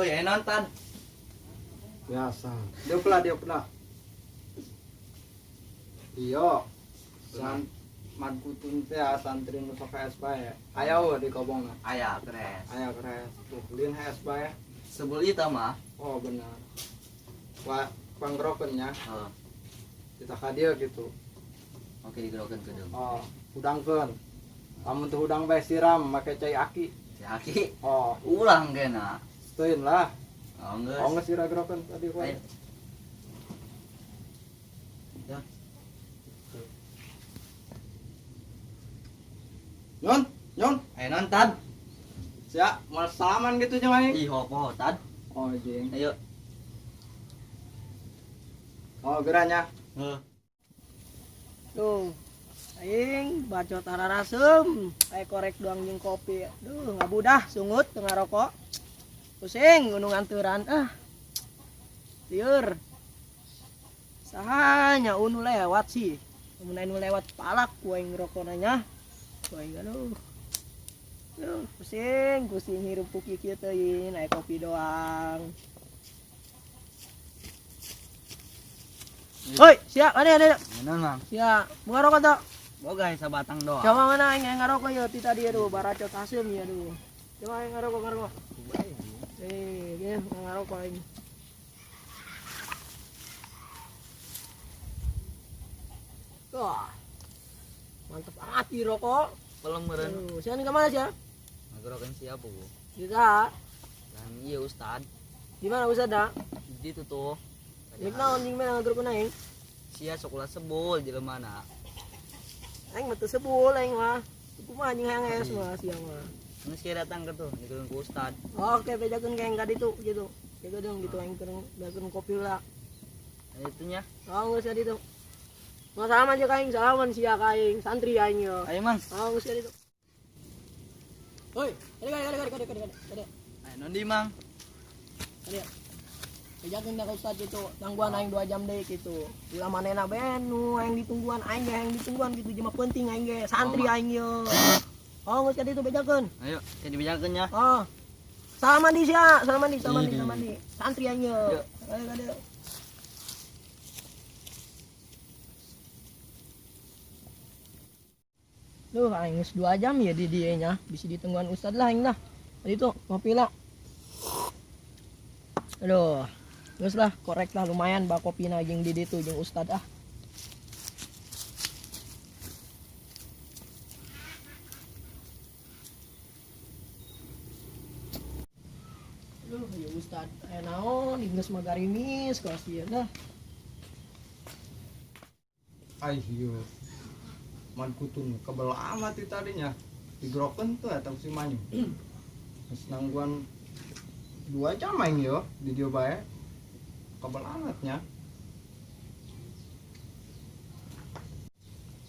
Woi, ayo nonton. Biasa. Dia pula, dia pula. Iya. San madkutun teh santri nu sok HS bae. Aya we di kobongna. Aya kres. Aya kres. Tuh, lin HS bae. Sebel itu mah. Oh, benar. Wah, panggerokeun nya. Heeh. Kita ka dieu gitu. Oke, digerokeun ke deung. Oh, hudangkeun. Lamun teu hudang bae siram make cai aki. Cai aki. Oh, ulang kena. Teuin lah. Oh, geus. Oh, geus sira gerokeun tadi kok. Ayo. Ya. Nyon, nyon. Ayo nonton. Sia, mau salaman gitu jeung aing. Ih, hopo, tad. Oh, jeung. Ayo. Oh, geranya. Heeh. Tuh. Aing bacot ararasem, aya korek doang jeung kopi. Duh, ngabudah sungut teu ngarokok. Pusing gunung anturan ah. Lieur. Saha nya unu lewat sih. Mun anu lewat palak ku aing rokona nya. Ku aing aduh. Duh, pusing, pusing hirup ku kieu teuing, aya kopi doang. Hoi, sia, mana ada? Mana, Mang? Sia, mau ngarokok tuh? Boga sabatang doang. Coba mana aing yang ngarokok ya ti tadi aduh, baracot asem ya aduh. Coba aing ngarokok ngarokok. Eh, ngarokok aing. Wah. Mantep amat di rokok. Pelem meureun. Aduh, sia ke mana sia? Ngagerokeun siapa, Bu? Juga. Kan iya Ustad. Di mana Ustad dah? Di ditu tuh. Rek naon jeung mana ngagerokeun aing? Sia sekolah sebul jelema na. Aing mah teu sebul aing mah. Kumaha jeung hayang es mah sia mah. Geus sia datang ke tuh, digerokeun ku Ustad. Oke, bejakeun ka aing ka ditu gitu. Jaga dong gitu aing keur bejakeun kopi lah. Nah, itunya. Oh, geus ka ditu. Mau salaman aja kaing, salaman sia kaing, santri aing yo. Ayo, Mang. Oh, geus ka ditu. Hoi, kade kade kade kade kade kade. Ayo nondi, Mang. Kade. Bejakeun da ka Ustad gitu, tangguhan aing 2 jam deui gitu. Ulah manehna bae nu aing ditungguan, aing ge aing ditungguan gitu jelema penting aing ge, santri Oh, aing yo. Oh, geus ka ditu bejakeun. Ayo, ke dibejakeun nya. Oh. Salaman di sia, salaman di, salaman di, salaman di. Santri aing yo. Yuk. Ayo kade. Duh, aing geus 2 jam ya di dieu nya. Bisi ditungguan Ustad lah aing lah. Tadi tuh ngopi lah. Aduh. Geus lah, korek lah lumayan bak kopina jeung di ditu jeung Ustad ah. Aduh, ya Ustad, aya naon geus mah garimis kawas ieu dah. Ai ieu. Man kutun kebel amat ti tadinya. Digerokeun tuh eta si Manyu. Geus nangguan 2 jam aing yo di dieu bae. Kebel amatnya.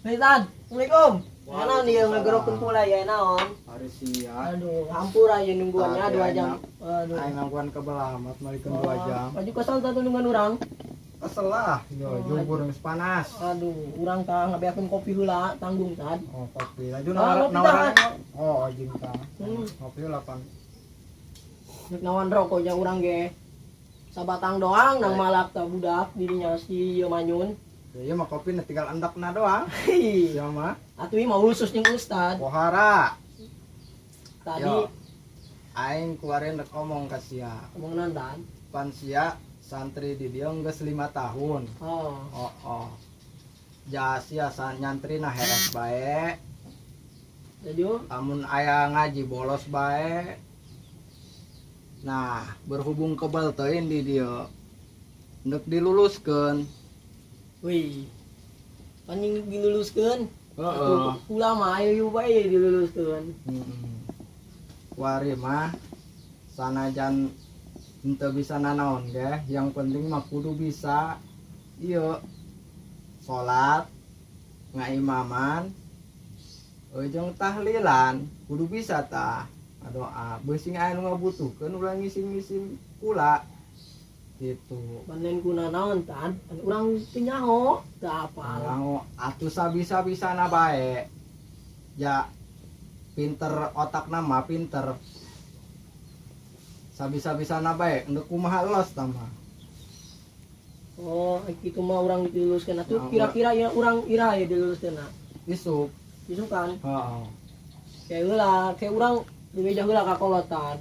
Hei Tad, Assalamualaikum. Naon ieu ngagerokeun pula ya naon? Hari sia. Aduh, hampura ieu nungguannya 2 jam. Aduh. Aing nangguan kebel amat malikeun 2 jam. Baju kesel tah nungguan urang. Kesel lah, yo jungkur geus panas. Aduh, urang tah ngabeakeun kopi heula tanggung tad. Oh, kopi. Laju Ah, nawar. ngopi tah. Oh, jeung tah. Ngopi heula pan. Rek nawan rokok nya urang ge. Sabatang doang nang malak tah budak dirinya si ieu manyun. Ya ieu mah kopi na tinggal endekna doang. Sia mah. Atuh ieu mah khusus jeung Ustad. Pohara. Tadi Yo. Aing kuarin rek omong ka sia. Omong naon tan? Pan sia santri di dieu geus 5 tahun. Oh. Oh, oh. Ja sia nyantri na heres bae. Jadi lamun aya ngaji bolos bae. Nah, berhubung kebel teuing di dieu. Ndek diluluskeun. Wih. Paning diluluskeun. Heeh. Kula mah ayo ieu bae diluluskeun. Heeh. Wari mah sanajan henteu bisa nanaon ge, yang penting mah kudu bisa ieu salat, ngaimaman, jeung tahlilan, kudu bisa tah. Doa beusi aya nu ngabutuhkeun ulah ngising-ngising kula gitu. Panen kuna naon tan? Pan urang teu nyaho, teu apal. Nyaho atuh sabisa-bisana bae. Ya pinter otakna mah pinter. Sabisa-bisana bae endek kumaha los tah mah. Oh, kitu mah urang diluluskeun atuh Nah, kira-kira ya urang iraha ya diluluskeun. Isuk. Isukan. Heeh. Kayak heula, kayak urang dibeja heula ka kolotan.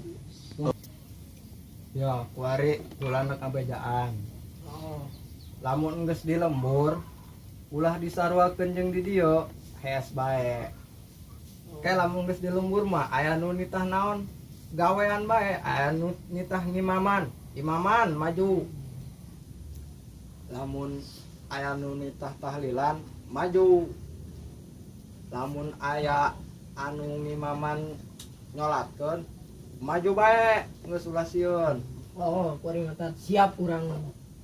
Ya, kuari ulah rek ngabejaan. Oh. Lamun geus di lembur, ulah disaruakeun jeung di dieu, hees bae. Kayak lamun geus di lembur mah aya nu nitah naon? Gawean bae, aya nu nitah ngimaman, imaman maju. Lamun aya nu nitah tahlilan, maju. Lamun aya anu ngimaman nyolatkeun, maju bae, geus ulah sieun. Oh, kuari mah siap urang.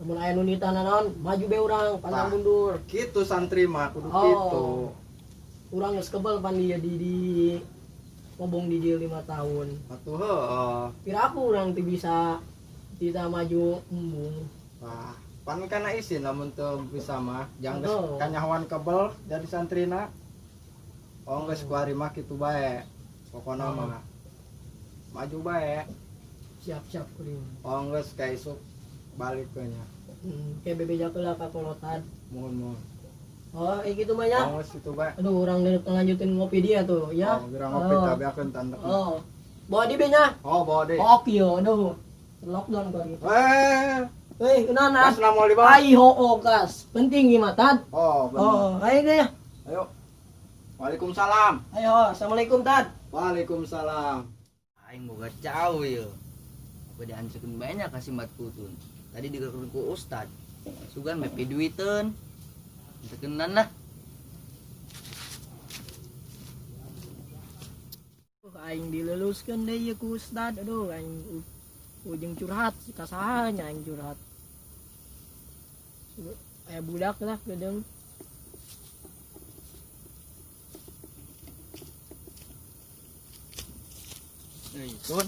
Lamun aya nu nitah naon, maju be urang, pantang Tah. mundur. Kitu santri mah kudu Oh. kitu. Urang geus kebel pan dia di ngobong di dia 5 tahun. Atuh heueuh. Kira aku urang teu bisa tidak maju embung. Wah, pan kana isin lamun teu bisa mah, jang geus Betul. kanyahoan kebel jadi santrina. Oh geus kuari mah kitu bae. Pokona Oh. mah maju bae. Siap-siap kuring. Oh geus ka isuk balik ke nya. Kayak bebeja heula ka kolotan. Muhun muhun. Oh, gitu mah ya. Oh geus kitu bae. Aduh, urang lanjutin ngopi dia tuh, ya. Oh, geura ngopi Oh. tabeakeun tandekna. Oh. Bawa di nya. Oh, bawa deui. Oke, yo, aduh. Lockdown kok gitu. Eh, Hei, kenapa? gas na moal dibawa. Ai ho gas. Penting gimana, Tad? Oh, bener. Oh, ayo deh ya. Ayo. Waalaikumsalam. Ayo, assalamualaikum, Tad. Waalaikumsalam. Aing boga cau ieu. Apa dihancukeun banyak kasih mat kutun. Tadi digeurkeun ku ustad. Sugan mepi duiteun. Tekenan lah. Aing diluluskeun deui ieu ku ustad. Aduh, aing ujung curhat ka saha nya aing curhat. Aya budak lah geudeung. Euy, Tun.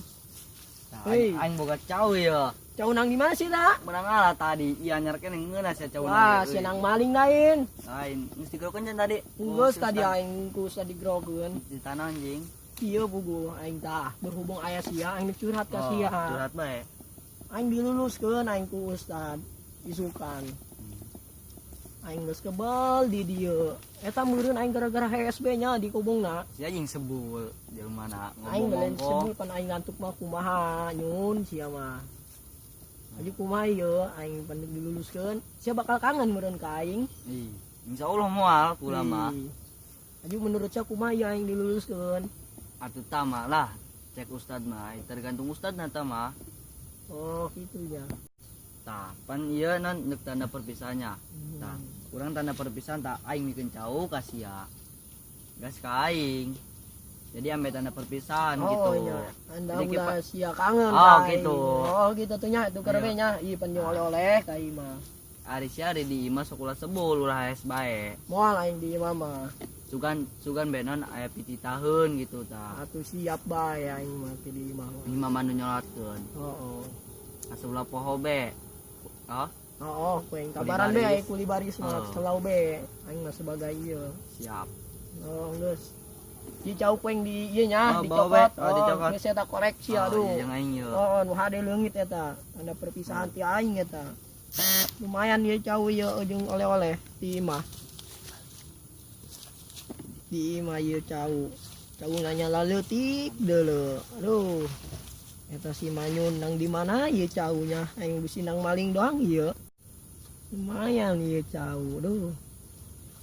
Nah, Hei. aing boga cau ieu. Cau nang di mana sih, tak? Menang ala tadi, iya nyarkeun ngeunah sia cau. Wah, sia nang maling lain. Lain, mesti gerokeun can tadi. Geus tadi aing ku ustad digerokeun. Di tanah anjing. Ieu pugu aing tah berhubung aya sia aing curhat ka Oh, sia. curhat bae. Aing diluluskeun aing ku ustad isukan. Aing geus kebal di dieu. Eta meureun aing gara-gara HSB nya di kobongna. Si anjing sebul jelema na Aing belen ngomong-ngomong. sebul pan aing ngantuk mah kumaha nyun sia mah. Aju kumaha ieu aing pan diluluskeun. Sia bakal kangen meureun ka aing. Ih, insyaallah moal kula mah. Ih. Aju menurut sia kumaha ieu aing diluluskeun? Atuh tama lah. Cek ustad mah, tergantung ustad na mah. Oh, kitu nya. Tah, pan ieu non neuk tanda perpisahannya. Tah, kurang tanda perpisahan tak aing mikeun cau ka sia. Gas ka aing. Jadi ambe tanda perpisahan Oh, gitu. iya. Anda Jadi ulah sia kangen Oh, ka aing. gitu. Oh, gitu tuh nya, itu Iya. karena nya. Ih, pan jeung oleh-oleh ka aing mah. Ari sia ari di imah sok ulah sebul ulah haes bae. Moal aing di imah mah. Sugan sugan benon aya pititaheun gitu tah. Atuh siap bae aing mah di imah mah. Imah mah nu nyolatkeun. Oh, oh. Asa ulah poho be. Oh, Oh, oh, ku aing kabaran be Kuli aing kuli baris mah Oh. selau be. Aing mah sebagai ieu. siap. Oh, geus. Ieu cau ku aing di ieu nya, Oh, bawa be. dicokot. Oh, dicokot. Geus eta koreksi Oh, aduh. iya, jeung aing ieu. Oh, nu hade leungit eta. Tanda perpisahan ti aing eta. Lumayan ieu cau ieu jeung oleh-oleh di imah. Di imah ieu cau. Cau nanya laleutik deuleu. Aduh. Eta si Manyun nang di mana ieu caunya? Aing bisi nang maling doang ieu. Lumayan ieu cau. Aduh.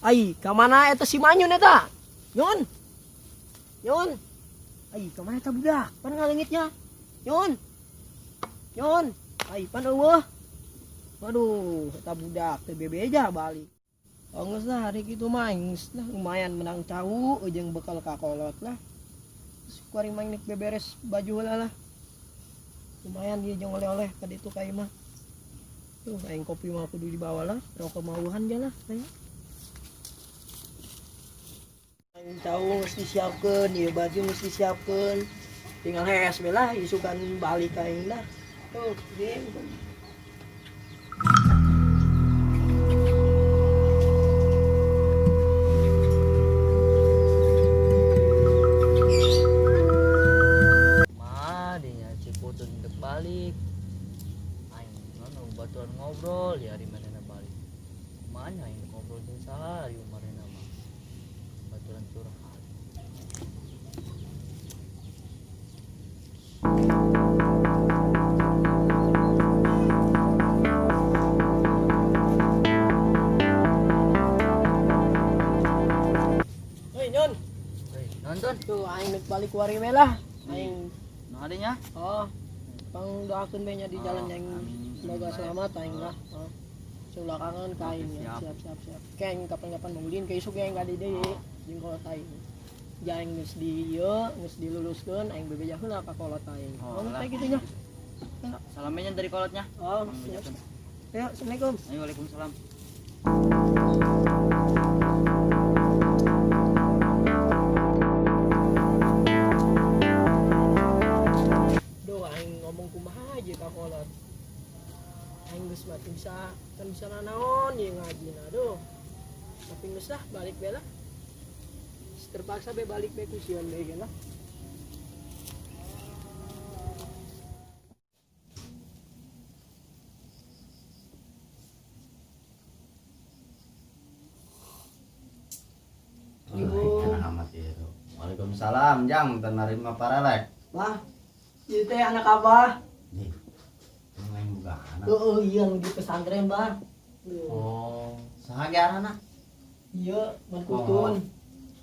Ai, ka mana eta si Manyun eta? Nyun. Nyun. Ai, ka mana eta budak? Pan ngaleungitnya. Nyun. Nyun. Ai, pan eueuh. Waduh, eta budak teu bebeja balik. Oh, geus lah hari kitu mah geus lah lumayan menang cau jeung bekal ka kolot lah. Terus ku ari mah nek beberes baju heula lah. Lumayan ieu jeung oleh-oleh ka ditu ka imah. Tuh aing kopi mah kudu dibawa lah, rokok mauhan ja lah aing. Aing cau geus disiapkeun, ieu baju geus disiapkeun. Tinggal hees we lah isukan balik aing lah. Tuh, jeung Mah dinya Ciputun dek balik. Babaturan ngobrol ya ari manehna balik. Kumaha aing ngobrol jeung saha ari manehna mah. Baturan curhat. Hei Nyon, Hei, nonton. tuh aing nek balik wari we lah. Aing Nah adanya? oh, pang doakeun we nya di jalan Oh, yang amin. semoga selamat aing lah. Oh. Sebelah kangen ka aing ya. Siap. Siap siap siap. Kayak aing kapan-kapan mau ke isuk aing ka di deui Oh. jeung kolot aing. Ja aing geus di ieu, geus diluluskeun aing bebeja heula ka kolot aing. Oh, Oh, lah. kayak gitu nya. Salamnya dari kolotnya. Oh, Pang siap. bejakeun. Ya, Assalamualaikum. Ayo, waalaikumsalam. Duh, aing ngomong kumaha aja ka kolot. Aing geus mati bisa kan bisa nanaon ieu ngajina duh. Tapi geus lah balik be lah. Terpaksa be balik be ku sieun be ge lah. Ibu. Amat itu. Waalaikumsalam, Jang, menerima parelek. Wah, ieu teh anak abah. Nih. Yang boga anak. Heeh, iya nu di pesantren, Bah. Duh. Oh, saha ge aranna? Iya, Man Kutun.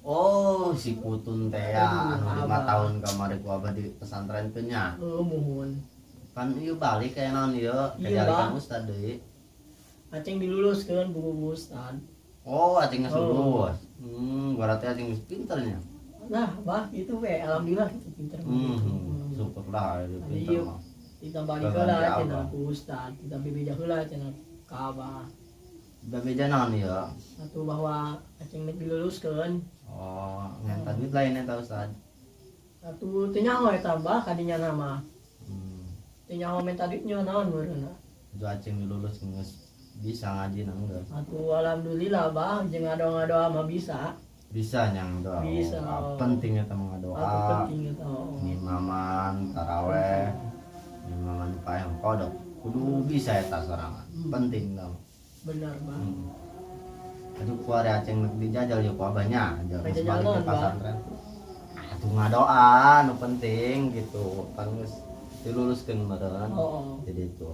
Oh, si Kutun teh ya, Aduh, anu 5 abah. tahun kamari ku abah di pesantren teh nya. Heeh, muhun. Pan ieu balik kayak naon ieu, Iya, kajalikan Bah. ustad deui. Aceng diluluskeun buku ustad. Oh, acing geus Oh. lulus. Berarti acing geus pinter nya. Nah, Bah, itu we alhamdulillah itu pinter. Syukurlah itu pinter Iya. mah. Kita balik Baganti heula abah. cenah ku ustad, kita bebeja heula cenah ka abah. Bebeja naon ieu? Satu bahwa aceng nek diluluskeun, Oh, ngenta duit lain eta ustad. satu teu nyaho eta Bah kadinya nama. Teu nyaho minta duitnya naon meureunna. Itu acing lulus geus bisa ngaji nang geus. Atuh alhamdulillah Bah jeung ngadoa-ngadoa mah bisa. Bisa nyang doa. Bisa. Oh, penting eta mah ngadoa. Atuh penting eta. Oh. Ngimaman taraweh, ngimaman payang kodok. Kudu bisa eta sorangan. Penting tau. Benar, Bah. Aduh ku ari aceng nek dijajal ya ku abahnya, jangan Dijajal balik ke naon, Bah? pesantren. Atuh ngadoa nu penting gitu. Pan geus diluluskeun meureun. Oh, oh. Jadi itu.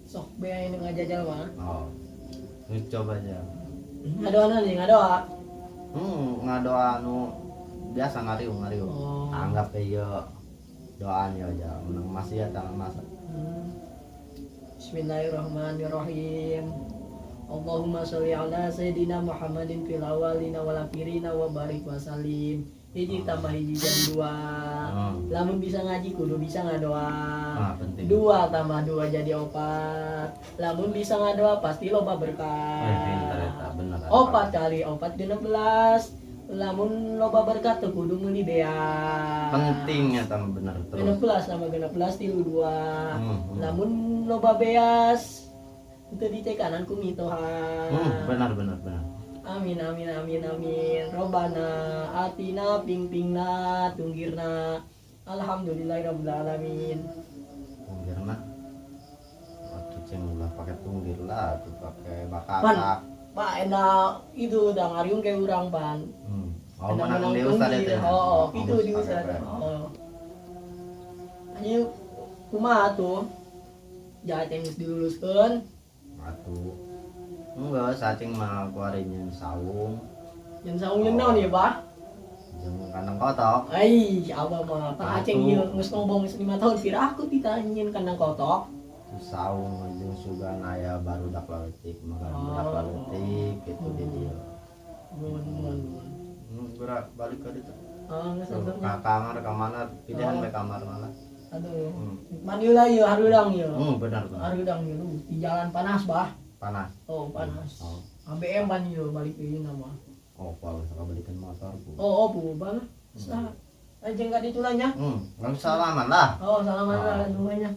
Sok be aing ngajajal mah. Oh. Geus coba aja. Ngadoa nih, ngadoa. Ngadoa nu biasa ngariung. Oh. Anggap ieu doaan ya aja, menang maksiat tangan masa. Bismillahirrahmanirrahim. Allahumma sholli ala sayyidina Muhammadin fil awwalina wal akhirina wa barik wa salim. Hiji tambah hiji jadi dua. Lamun bisa ngaji kudu bisa ngadoa. Ah, penting. Dua tambah dua jadi opat. Lamun bisa ngadoa pasti loba berkah. Pinter eta bener. Opat kali opat 16. Lamun loba berkah teu kudu meuli beas. Penting eta mah bener terus. 16 sama 16 tilu dua. Lamun loba beas itu dicekanan ku mitoha. Benar benar benar. Amin amin amin amin. Robana atina ping pingna tunggirna. Alhamdulillahirabbil alamin. Tunggirna. Waktu ceng ulah pakai tunggir lah, tuh pakai Pan. bakar. Pak enak itu udah ngariung kayak urang pan. Oh, Enak menang menang di ustad tunggir. itu ya? Oh, itu di pakai ustad. apa? Oh. Anjing kumaha tuh? Jahat yang geus diluluskeun. Atuh. Enggak, sacing mah kuari nyeun saung. Yang saung jeung naon ieu, Bah? Jeung kandang kotok. Ai, abah mah Pak Aceng Atuh. ieu geus ngomong geus 5 tahun pira aku ditanyain kandang kotok. Terus saung jeung sugan aya barudak leutik, makan Oh. budak leutik gitu di dieu. Mun mun mun. Gerak balik ke ditu. Ah, geus atuh. Ka kamar ka mana pindahan Oh. ke kamar mana? Aduh. Mandi lah ieu harudang ieu. Benar benar. Harudang ieu lu di jalan panas, Bah. Panas. Oh, panas. Oh. ABM pan ieu balik deui nama. Oh, kalau misalkan belikan motor bu. Oh, oh bu, bang. Sah. Anjing ka ditu lah nya. Nggak usah salaman lah. Oh, salaman Oh. lah duanya.